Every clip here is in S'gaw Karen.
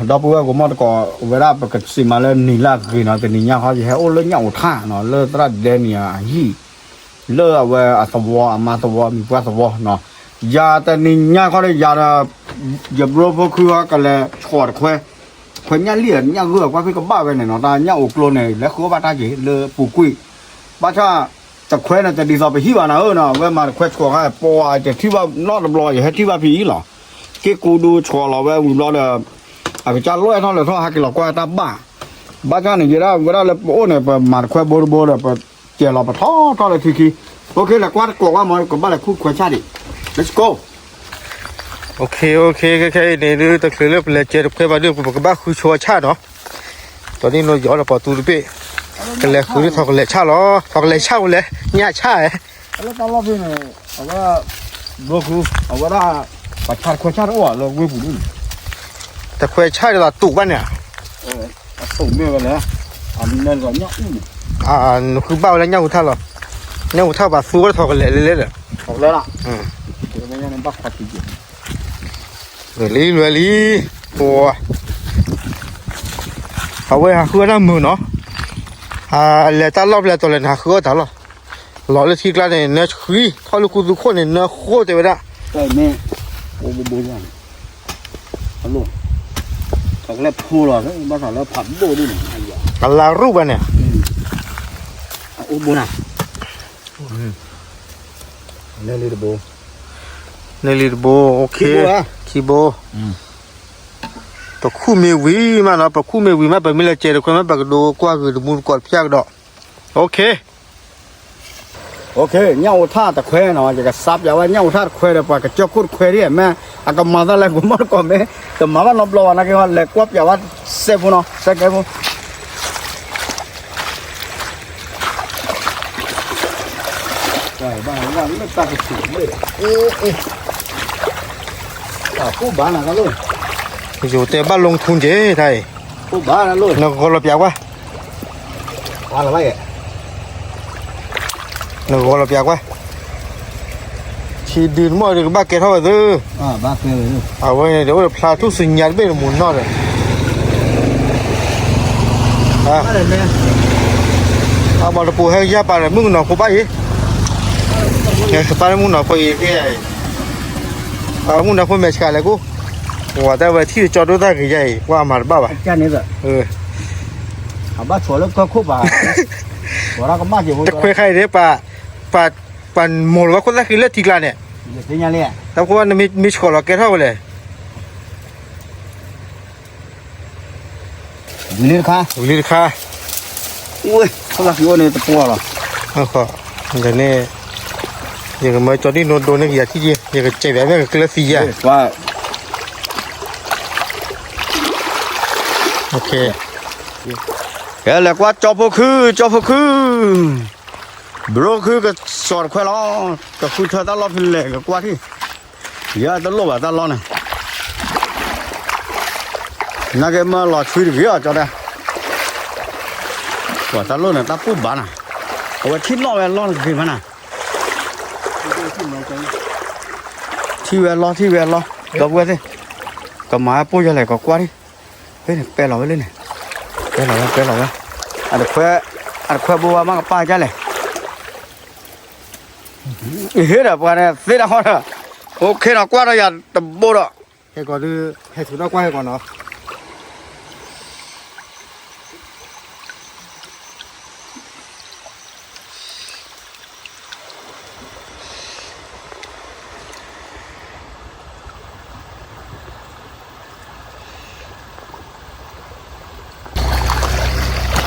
ဒီပုၢ်ဝဲၢ်ကမီၣ်တကိးဝဲဒၣ် ပကစံးမးလၢနံၤလၢအဂ့ၤနီၤ, တနံၤညါခီ ယဟဲအိၣ်လၢညၣ်အိးထၣ်နီၤ, လၢသရၣ်ဒဲနံၤအဟံၣ်, လၢအဝဲအသဝီ အမါသဝီ မံၤပှၢ်သဝီနီၤ, ယၤတနံၤညါခီဒီးယၤဒီး ယဘျိဖိခုဟီ ကလဲၤဆှီတခွဲ, ခွဲညၣ်လံၣ်ညၣ်ဂုၢ်အကွၢ်ဖဲကဘၣ်ဝဲန့ၣ်နီၤ, တၢ်ညၣ်အိးကျိန့ၣ် လဲၤဃုအီၣ်ဘၣ်တၢ်က့ၤလၢပူၤကွံာ်, ဘၣ်ဆၣ် တခွဲန့ၣ် တဒ်သိးပဟံၣ်ဘၣ်နၤဧၢနီၤ, အဝဲမၤတခွဲဆှီခါ ပှၤတထံၣ်ဘၣ်နီတဘျီ ယဟဲထံၣ်ဘၣ်ဖဲအံၤလီၤ, က့ၢ်ကူဒူဆှီလီၤဝဲဝံၤဘျီဒီး အကစၢ်လီၢ်အဲၣ်ထီၣ်လဲၤထီၣ် ဟဲက့ၤလီၤကွၢ်တၢ်ဘၣ်, ဘၣ်ဆၣ်န့ၣ် ယဲဒၣ်ဝဲဒၣ်လၢပအိၣ်န့ၣ် ပမၤတခွဲဘိတဘိဒီး ပကဲလီၤပထီထီၣ်လၢထံခံ, အိၣ်ခ့ လဲၤကွၢ်တကိးကွၢ်မး ကဘၣ်လဲၤခူၣ်ခွဲဆၣ်ဒံး, Let's go. အိၣ်ခ့ အိၣ်ခ့ ခဲခဲအံၤန့ၣ်ဒုး တချုးလၢပလဲၤကဲတခွဲဘၣ်ဒုး ပကဘၣ်ဃုဆိအဆၣ်နီၤ, ဒီးဒ်နီၢ်ယီၤဒီးပှၤသူတဘ့ၣ် ကလဲၤဃုဒုးထီၣ်ကလဲၤဆၣ်လီၤ, ထီၣ်ကလဲၤဆၣ်ဝဲလဲၣ် ညၣ်ဆၣ်ဧဲ, လၢတၢ်လီၢ်ဖဲန့ၣ် အဝဲ ဘျီဃု အဝဲဒၣ် ပှၤဆါတခွဲဆၣ်တအိၣ်လၢဝ့ၢ်ပူၤဒ်န့ၣ်, တခွဲဆၣ်ဒ်သိးတူာ်ဘၣ်န့ၣ်, အတူာ်မ့ၢ်ဝဲလဲၣ်, အမ့ၢ်လီၤညၣ်အူၣ်န့ၣ်, နဃုဘၣ်ဝဲလၢညၣ်ဟူထၣ်လီၤ, ညၣ်ဟူထၣ်ဘၣ်သူဝဲထီၣ်ကလဲၤလဲၣ်လဲၣ်ဒီး, ထီၣ်ကလဲၣ်လီၤ, ဘၣ်ခွါထံက့ၤ လွဲလံ လွဲလံ, ပှၤ အဝဲဟးဃုအီၣ်တၢ်မုာ်နီၤ, လဲၤတၢ်လီၢ်ဖဲလဲၣ်တီၤလဲၣ်န့ၣ် ဟးဃုအီၣ်တၢ်လီၤ, လီၤလၢထံကျါန့ၣ် နၢဆှံ ထီၣ်လၢကူသူခိၣ်န့ၣ် နၢဃိတဲဝဲဒၣ်, အိၣ်ဘိဘိယၤန့ၣ်, အလိၣ်, ထီၣ်ကလဲၣ်ဖိလီၤ ဘၣ်သးလၢဖးဒိၣ်ဒ်န့ၣ်, အလါရူၣ်ဘၣ်န့ၣ်, အအိၣ်ဘိနၤ, နဲလံတဘိ, နဲလံတဘိ, အိၣ်ခ့, ခံဘိ, ပခူၣ်မ့ၢ်ဝံၤမးနီၤ, ပခူၣ်မ့ၢ်ဝံၤမး ပမ့ၢ်လဲၤကဲတခွဲမး ပကဒိကွၢ်ဂ့ၤတမူတကိးတဖျၢၣ်ကဒီး, အိၣ်ခ့, အိၣ်ခ့, ညၣ်အိးထၣ်တခွဲနီၤ, ယကစးပၠးဝဲ ညၣ်အိးထၣ်တခွဲဒီး ပှၤကစၢၢ်ခိၣ်တခွဲဒ်မ့ၢ်, အကမၤသးလဲၤကမီၣ်တကိးမ့ၢ်, တမၤဘၣ်နီတဘျီဘၣ်နာ်က့ လဲၤကွၢ်ပၠးဝဲစဲးဖိနီၤ, စဲးကဲဖိ ယိၤတဲဘၣ်လီၤထူက့ၤတၢ်အံၤ, နဂီၤလီၤပၠးကွၢ်, နဂီၤလီၤပၠးကွၢ်, ထံဒုနမီၢ်ဒုးကဘၣ်ကဲထီၣ်ဝဲသ့, အဝဲန့ၣ်ဒီးအိၣ်ဒီးဖျါထူၣ်စုညါတဘ့ၣ် နမူနီၢ်ဒီး အဘၣ်တပူၤဟဲကယၢ်ပာ်ဒီးမုၣ်ကနီၤဖိဘၣ်အံၤ, ဟဲကပာ်မုၣ်ကနီၤဖိအံၤ, မုၣ်ကနီၤဖိမဲာ်ဆှးလဲၣ်ကိၣ်, ပှၤတၢ်ဝဲထံၣ်ကၠီဒိၣ်တၢ်ဂ့ၤယါအံၤ ပှၤမၤတဘၣ်ဘၣ်, တခွဲခါအံၤန့ၣ် ပှၤမိၢ်လီၤဝဲခိၣ်သၣ်ဃံလၢထံကျါန့ၣ်, တၢ်ဖိဘၣ်နမ့ၢ်ဆှီၣ်လီၤကဲထီၣ်ဝဲလဲၣ် ဝံၤလံတခါ, ဝံၤလံတခါ, ဝဲ, ခိၣ်သၣ်ဃံအိၣ်န့ၣ်တပှီၢ်လီၤ, ဒီးန့ၣ်, ယကမၢကၠီဒံၣ်နိဒိန့ၢ်ကယၤထံၣ်က့ၤ ယကစဲးဘၣ်မ့ၢ်ကကျၢၢ်သံယါ, ကဲလဲၤကွၢ်ကၠီဖိခု, ကၠီဖိခု, ဘြိခုကစီၤတခွဲလီၤ, ကဃုထၢတၢ်လီၢ်ဖဲလဲၣ်ကကွၢ်ထံၣ်, ယတလိၣ်ဘၣ်တၢ်လီၢ်န့ၣ် နာ်က့မၢလီၤဆွံတဂ့ၤအီၤကၠီဒၣ်, ပှၤတၢ်လီၢ်န့ၣ်တၢ်ပူၣ်ဘၣ်နၤ, အဝဲထံၣ်နီၣ်ဝဲလီၢ်တဂ့ၤမးနၤ, ထံၣ်ဝဲလီၢ်ထံၣ်ဝဲလီၢ်, ဒီပုၢ်ဝဲၢ်သ့ၣ်, ကမၤပိၢ်ယၤလဲၣ်ကကွၢ်ထံၣ်, ဖဲန့ၣ်ပဲလီၤဝဲလၢန့ၣ်, ပဲလီၤဝဲပဲလီၤဝဲ, အတခွဲ, အတခွဲဘိဝဲမးကပၢ်ဒ်လဲၣ် ဟ့ၣ်ဒီးပှၤန့ၣ်သ့တၢ်ဃီဒီး, အိၣ်ခ့နီၤ ကွၢ်ဒီးယၤတဘိဒီး, ဟဲကီးဒုး, ဟဲဆူၣ်ထီၣ်ကွၢ်ဟဲကီးနီၤ,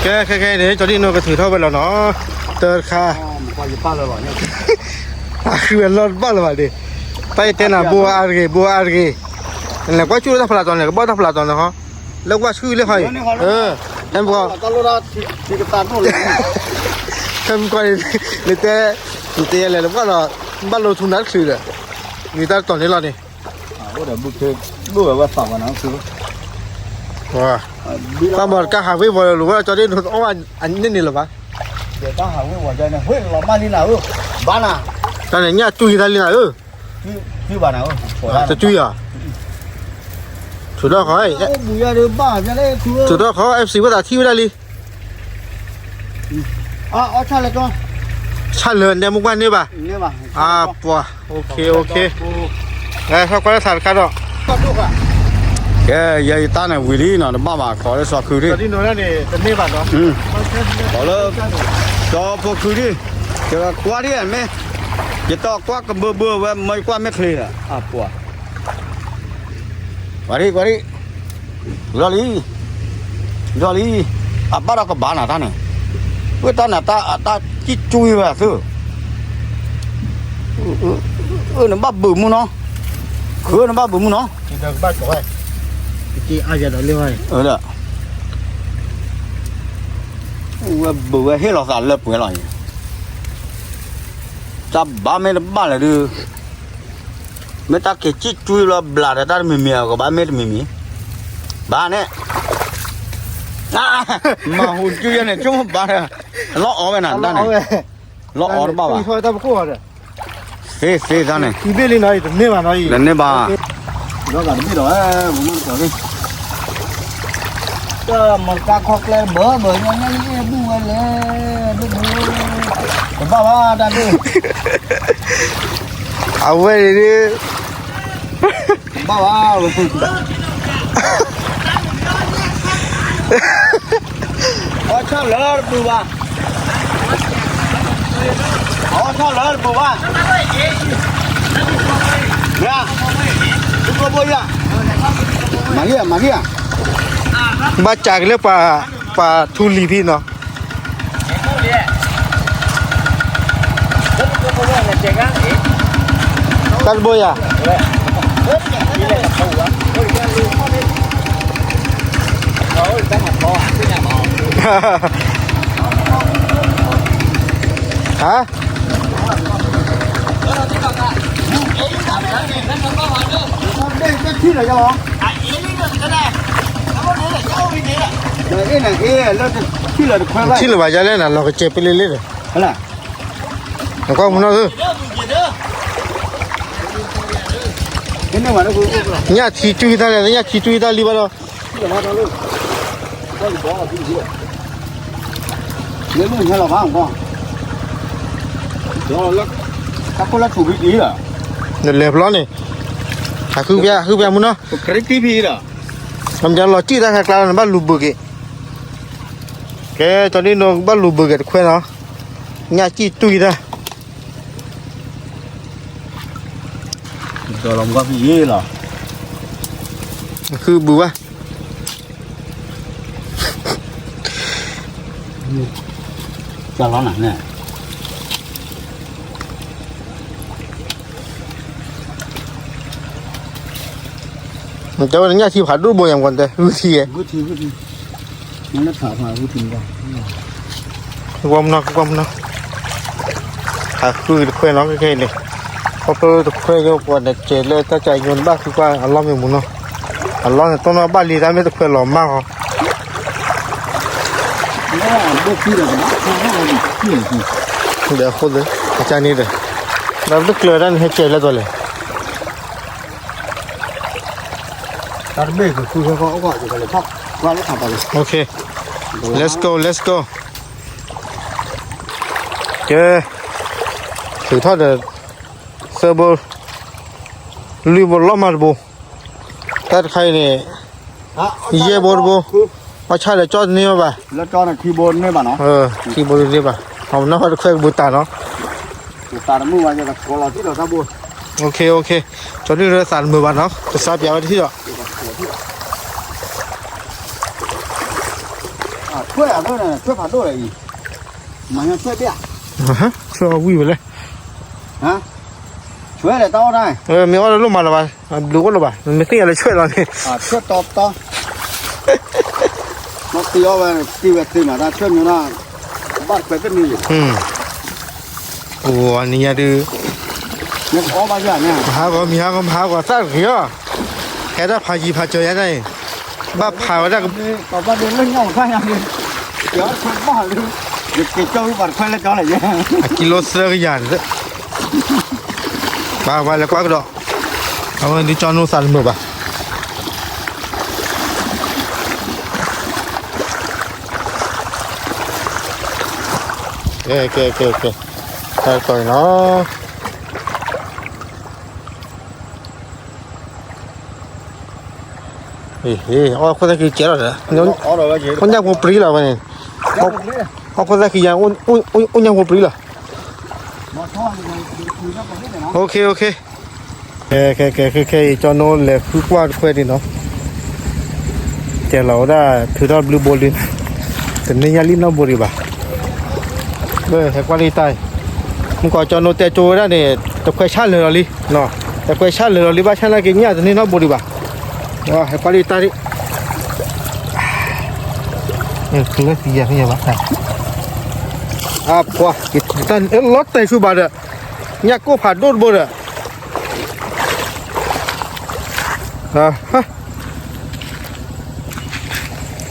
ကဲ ခဲခဲအံၤန့ၣ် ကၠီဒံၣ်နိကထုးထီၣ်ဝဲလီၤနီၤ, တၢ်တခါ, အဃုဝဲလီၢ်တဘၣ်လၢၤဘၣ်ဒ့ၣ်, တၢ်ယတဲနၤ ဘိအါတဂ့ၤ ဘိအါတဂ့ၤ, နလဲၤကွၢ်ဆူၣ်လၢတၢ်ဖျးတီၤန့ၣ် ကဘၣ်တၢ်ဖျးတီၤန့ၣ်ဟီ, လၢကွၢ်ဆူၣ်လၢဟီအံၤ, ဟဲမ့ၢ်ကွၢ်, ဟဲမ့ၢ်ကွၢ်, နတဲ, နတဲယလဲၤလၢပှၢ်ဒီး, ဘၣ်လိထူနၤတချုးဒီး, နတၢ်တီၤန့ၣ်လီၤန့ၣ် တၢ်မၤတကါဟးဝ့ၤဝီၤလၢၤဝဲ ကၠီဒ့ၣ်ဒိးအီၣ်ဘၣ်အန့ၣ်လၢၤဘၣ်, တၢ်န့ၣ်ညၣ်တူၢ်ယံၤတၢ်လံနၤဧၢ, တၢ်တူၢ်ယၤ, တၢ်တူၢ်ယၤ, တၢ်တူၢ်ယၤ, တၢ်တူၢ်ယၤ, တၢ်တူၢ်ယၤ, တၢ်တူၢ်ယၤ, တၢ်တူၢ်ယၤ, တၢ်တူၢ်ယၤ, ထုးထီၣ်ဃီ, ထုးထီၣ်ဃီ အဲၣ်ပစံးဝဲသးထံၣ်ဝဲဒၣ်လံ. ဆၣ်လၢာ်နဲမူကွၢ်န့ၢ်ဘၣ်. အပှၤ, အိၣ်ခ့ အိၣ်ခ့, လဲၤထီၣ်ကွၢ်လၢသးတခါဒီး, ကဲ ယဲယတၢ်န့ၣ်ဝံၤလံနီၤ, တဘၣ်ဘၣ် ခိးလၢစီၤခုဒၣ်, ခိးလၢ စီၤဖိခုဒၣ်, ယကွၢ်ဒၣ်မ့ၢ်, ယတကွၢ်ကဘၢဘၢဝဲ မ့ၢ်ယကွၢ်မ့ၢ်ချ့ဒီး အပှၤ ကွၢ်ဒံ ကွၢ်ဒံ, ဒီလံ, ဒီလံ, အဘၣ်ဒီးကဘၣ်နၤတၢ်န့ၣ်, ဝဲတၢ်နၤတၢ်အတၢ်ကံၣ်ကွံဝဲသု, နဘၣ်ဘုးမူနီၤ, ဃုနဘၣ်ဘုးမူနီၤ, ဝဲဘုးဝဲဟ့ၣ်လီၤသးလၢပှဲၤလီၤ, တၢ်ဘၣ်မ့ၢ်တဘၣ်လၢၤဒုး မ့ၢ်တၢ်က့ၤကံၣ်ကွံလီၤဘျးဒီးတၢ်တမံၤမံၤ အကဘၣ်မ့ၢ်တမံၤမံၤ, ဘၣ်န့ၣ်, မၤဟူးကွံယဲန့ၣ် ဆိကမိၣ်ဘၣ်ဒီး, လီၤအီၣ်ဝဲနၤတၢ်န့ၣ်, လီၤအီၣ်တဘၣ်ဘၣ်, သ့သ့တၢ်န့ၣ်, တန့ၢ်ဘၣ်, တမ့ၢ်လီၤ, တမ့ၢ်လီၤ, တၢ်မၤတၢ်ခီကျဲဘၢဘၢ ညါန့ၣ်ဘူၣ်ဝဲလဲၣ်, တဘၣ်ဘၣ်တၢ်ဒိၣ်, အဝဲန့ၣ်ဒုး ဘၣ်ဘၣ်, အီၣ်ဆီၣ်လၢတပူၤဘၣ်, အီၣ်ဆီၣ်လၢတပူၤဘၣ်, မ့ၢ်, မၤဂ့ၤ, မၤဂ့ၤ, ဘၣ်စးက့ၤလၢပှၤ, ပှၤထူလံၤဖံနီၤ တၢ်တဘိယၤ, ဟါ, ထံၣ်လၢၤဘၣ်ယၤလဲၣ်နၤ လီၤကစဲးပ့လ့လ့ဒီး, နကွၢ်မနီၤဧၢ, ညၣ်ထံတူၢ်တၢ်လဲၣ် ညၣ်ထံတူၢ်တၢ်လံဘၣ်ဒီး, နလဲၤဖျီန့ၣ်, ဟးဃုဖျါ ဟးဃုဖျါမူနီၤ, နလီၤစံၣ်တၢ်ခဲကျါလီၤ နဘၣ်လူၤဘုးက့ၤ, ကဲ ကၠီဒ်နိဘၣ်လူၤဘုးက့ၤတခွဲနီၤ, ညၣ်စံၣ်တူၢ်တၢ် လီၤ, ဃုဘုးဘၣ်, ကၠီလီၤနၤန့ၣ်, ကၠီဝဲညၣ်ထံဖးဒိၣ်ဘိယၤကွၢ်တဲ ဂုၢ်ထံဧါ, ကွၢ်မနီၤ ကွၢ်မနီၤ, ဟးဃုတခွဲနီၤ ခဲခဲအံၤန့ၣ်, ခီဖျိတခွဲယိပှၤန့ၣ် ကဲလၢတၢ်ကၢ်ညိနဘၣ်ဃုကွၢ်အလီၢ်မ့ၢ်မူနီၤ, အလီၢ်န့ၣ် တိၢ်နီၣ်ဘၣ်လံ တၢ်မ့ၢ်တခွဲလီၤမၢ်ဃီ, ဒီးအဃိသတး အကၢ်န့ၣ်ဒီး, ဒီးတကျၢၤတၢ်န့ၣ် ဟဲကဲလၢသိးလဲၣ် တၢ်တဘ့ၣ်ကဃုဃီဃီ, okay, let's go, let's go, ကဲ, ထုးထီၣ်ဒီး သၢဘိ, လွံၢ်ဘိလီၤမၢ်တဘိ, တၢ်တခါအံၤန့ၣ်, ယဲၢ်ဘိတဘိ, အီၣ်ဆၣ်ဒီးကၠီတန့ၢ်ဘၣ်, ခံဘိတန့ၢ်ဘၣ်, အနီၢ်တခွဲကဘူးတၢ်နီၤ, ကၠီဒုၣ်ဒီးသးတမုာ်ဘၣ်နီၤ, ကစါပျးဝဲတထံၣ်ဒီး, ဆွဲဝံၤဝဲလဲၣ်, မ့ၢ်အီၣ်တလိၣ်မၤလၢၤဘၣ်, ဘျုးအိၣ်လၢၤဘၣ်, မ့ၢ်သ့ၣ်ညါလၢဆွဲလီၤန့ၣ်, အိၣ်နံၤညါဒုး, မဟါဂီၤမံၤဟါဂီၤ မဟါဂီၤသၣ်တဂ့ၤအီၤ, ဟဲဒၣ်ဖးယံၤဖးစၢၤယါန့ၣ်, ဘၣ်ဖးဝဲဒၣ်, အကံလိသၢကယၤန့ၣ်, ပှၤပှၤလဲၤကွၢ်ကဒီး, အဝဲဒုးကၠီနိသးတမုာ်ဘၣ်, ကဲ ကဲ ကဲ ကဲ တၢ်ကီနီၤ. ဟ့ၣ် အီၣ်ခိၣ်သၣ်ခံကဲလီၤဒီး အိၣ်ညၣ်ဖိပြံလီၤဝဲန့ၣ်, အီၣ်ခိၣ်သၣ်ခံယၤ အိၣ်ညၣ်ဖိပြံလီၤ. ခဲ ခဲ ခဲ ခဲအံၤ ကၠီနိလဲၤဃုကွၢ်တခွဲဒံးနီၤ. တဲလီၤဝဲဒၣ် ထုးထီၣ်ဘျုးဘိလံ, တန့ၢ်ညၣ်လံနီတဘိဒံးဘၣ်. ဟဲကွၢ်လံတၢ်အံၤ, မုၢ်ကီးကၠီနိတဲကၠိဝဲဒၣ်န့ၣ် တခွဲဆၣ်လၢာ်လီၤလံ, တခွဲဆၣ်လၢာ်လီၤလံ ဘၣ်ဆၣ်နာ်က့ညၣ်တန့ၢ်နီတဘိဒံးဘၣ်. ဟဲကွၢ်လံတၢ်ဒံး လၢသံယၤဘၣ်, အပှၤ လီၤတဲာ်ဆူဘၣ်ဒီး ညၣ်ကိၢ်ဖးဒိၣ်တဘိဒီး ကတ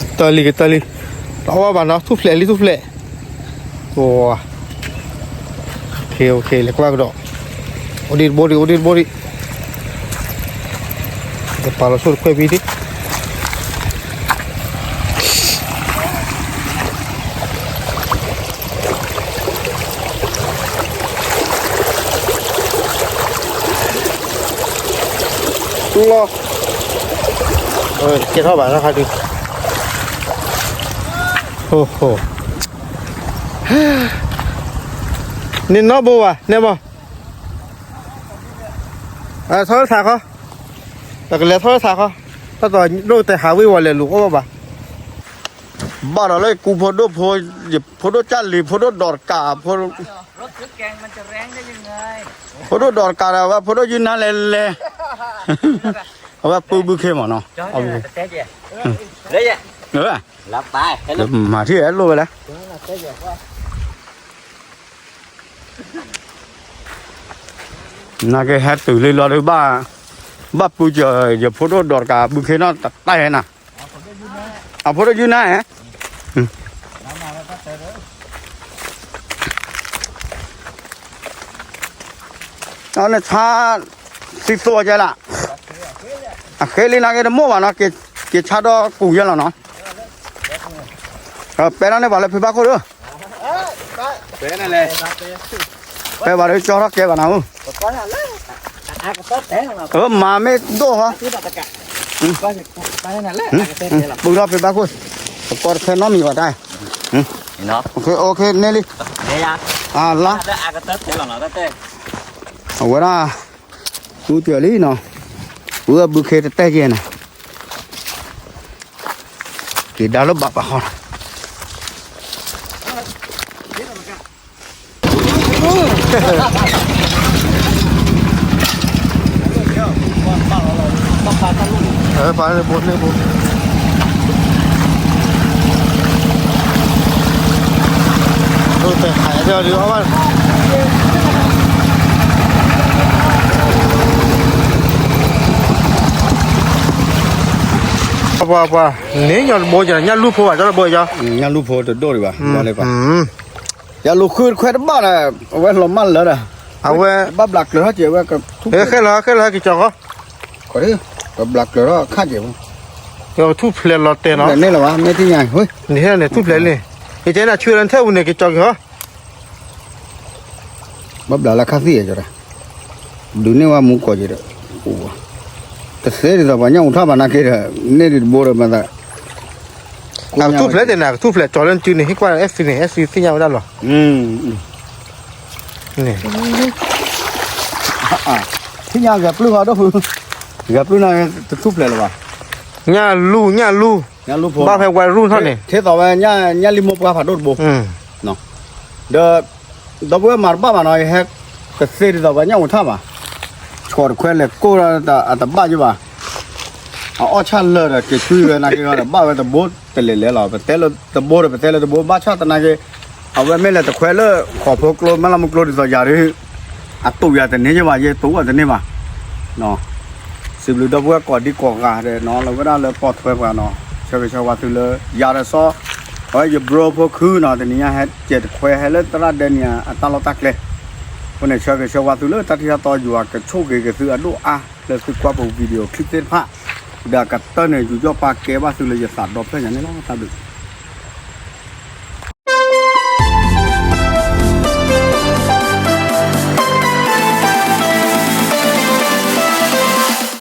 ၢၢ်လံ ကတၢၢ်လံ, တအီၣ်ဘၣ်နီၤ ထူၣ်ဖျဲးလံ ထူၣ်ဖျဲး, လဲၤကွၢ်ကဒီး, အိၣ်ဒံးတဘိဒံး အိၣ်ဒံးတဘိဒံး, ပာ်လီၤဆိၣ်တခွဲးဖံဒံး လီၤ, ကဲထီၣ်ဘၣ်တခါဒုး, န့ၢ်နီတဘိဘၣ် နဲမး, ထီၣ်လၢထးခီ, ပကလဲၤထီၣ်လၢထးခီ, တၢ်သီဒိၣ်တဲဟးဝ့ၤဝီၤလဲၤလူၤအိၣ်ဘၣ်ဘၣ်, ဘၣ်ဒီးလၢကူဖိဒိၣ်ဖိ, ဖိဒိၣ်ကၢ်လံၤ ဖိဒိၣ်ဒီးတကး, ဖိဒိၣ်ဒီးတကးဒီး အဝဲဖိဒိၣ်ယုၢ်နါလဲၤလဲၤ, အဝဲပုၢ်ဘုခ့မးနီၤ, မၤထံၣ်အဲၣ်လိၣ်ဝဲလဲၣ်, နာ်က့ဟဲတုၤလံလီၤဒုးဘၣ်, ဘၣ်ပုၢ်ကၢၤ ယဖိဒိၣ်ဒီးတကးဘုခ့နီၣ်တၢ်ဟဲနၤ, အဖိဒိၣ်ယုၢ်နါဧါ အန့ၣ်ဆါ သံသိးကဲလၢ, အဃ့လံနာ်က့တမိၢ်ဘၣ်နီၤ, က့ၤဆါဒီးကူၤယဲလီၤနီၤ, ပဲထီၣ်န့ၢ်ပှၤလၢဖံဘၣ်ခိၣ်ဒီး, ပဲဘၣ်ဒီးကၠီထီၣ်ကဲဘၣ်နၤဧၢ, မၤမ့ၢ်ဒိၣ်ဟီ, ပုၢ်ထီၣ်ဖံဘၣ်ခိၣ်, ပကီၢ်တဖဲနီတမံၤဘၣ်တၢ်, န့ၢ်လံ, လါ, အဝဲဒၣ် ဃုကၢၤလံနီၤ, ဝဲဘုခ့တတဲက့ၤန့ၣ်, က့ၤဒါလၢဘၣ်ပာ်ဃီ, ပာ်န့ၢ်ဘိန့ၢ်ဘိ, ဒိၣ်တဲာ်ခးဒ်အီၤဒုးအီၣ်ဘၣ် ပှၤပှၤ, န့ၣ်ညီတဘိကီး ညၣ်လူၢ်ဖိဘၣ် ကၠီတဘိကီး, ညၣ်လူၢ်ဖိတဒိၣ်ဒံးဘၣ်, ယလူၤဃုတခွဲတဘၣ်ဒီး အဝဲလီၤမၢ်လၢာ်ဒီး, အဝဲဘၣ်ဘျးကျၢၤထီၣ်က့ၤဝဲ, ဃဲလီၤဃဲလီၤက့ၤကၠီဃီ, ကဘျးကျၢၤထီၣ်ခါက့ၤ, ထူၣ်ဖျဲးလီၤတဲာ်နီၤ, န့ၣ်လီၤဘၣ် မ့ၢ်ထံၣ်ညါ, န့ၣ်ထူၣ်ဖျဲးလံ, ယကဲနၤဆှၢလၢနထဲပူၤန့ၣ် ကၠီက့ၤဃီ ဘၣ်ဘျးလၢခါသံၣ်ယဲၢ်ကီး, ဒုးန့ၢ်ဝဲမူကီးက့ၤဒီး, တသ့ဒ်သိးပှၤညၣ်အူထၣ်ဘၣ်နာ်က့ဒီး, န့ၢ်ဒံးတဘိဒီးမၤသး, အကထူၣ်ဖျဲးသ့ၣ်န့ၣ် အကထူၣ်ဖျဲးကၠီလၢနစုန့ၣ် ဟ့ၣ်ကွၢ်အဲၣ်သ့ၣ်န့ၣ် အဲၣ်သ့ၣ်သ့ၣ်ညါဝဲဒၣ်လီၤ, န့ၣ်, ထံၣ်ညါဂဲၤပျုၢ်ဃီဒိၣ်ဖု, ဂဲၤပျုၢ်န့ၣ် တထူၣ်ဖျဲးလၢၤဘၣ်, ညၣ်လူၢ် ညၣ်လူၢ်, ညၣ်လူၢ်ဖိ, ဘၣ်ဖဲဝဲရူၢ်ထီၣ်န့ၣ်, ခ့သိးဝဲ ညၣ်လံၣ်မိၢ်ပှၢ်ဖးဒိၣ်တဘိ, ဒီး ဒီပုၢ်ဝဲၢ်မၤတဘၣ်ဘၣ်နီၤ, ယဟဲကသ့ဒ်သိးပှၤညၣ်အူထၣ်ဘၣ်, ဆီတခွဲလဲၤကိၢ်ဒီးအတဘၣ်ယဘၣ်, အအီၣ်ဆၣ်လၢာ်ဒီးက့ၤဆူဝဲနာ်က့ဒီး ဘၣ်ဝဲတဘိတလဲၤလဲၤလီၤ, ပတဲလၢတဘိဒီး ပတဲလၢတဘိ ဘၣ်ဆၣ်သနာ်က့, အဝဲမ့ၢ်လဲၤတခွဲလၢဃိးဖိကျိ မ့ၢ်လၢမူကျိဒ်သိးယၤဒီး, အတူၢ်ယၤတန့ၢ်ယဘၣ် ယတူၢ်အီၤတန့ၢ်ဘၣ် စံးဘျုးဒီပုၢ်ဝဲၢ်ကိးဒံကိးဂၤဒီးနီၤ လၢဝဲဒၣ်လၢပိာ်ထွဲပှၤနီၤ, ဆၢဂ့ၤဆၢဝါသုလၢ ယၤဒီးစီၤ, အဝဲယ bro ဖိခုနီၤ တနံၤညါဟဲကဲတခွဲဟဲလၢသရၣ်ဒဲနံၤအတၢ်လီၢ်တၢ်ကျဲ, အဃိန့ၣ် ဆၢဂ့ၤဆၢဝါသုလၢတၢ်ထံၣ်တၢ်တီ ယွၤကဆိၣ်ဂ့ၤက့ၤသုအဒိၣ်အါ လၢသုကွၢ်ပ video clip သ့ၣ်တဖၣ်, ဒီးကတၢၢ်န့ၣ် ယူးယီၣ်ပာ်ကဲဘၣ်သုလၢယသးဒီဖျၢၣ်ညါန့ၣ်လီၤ တၢ်ဘျုး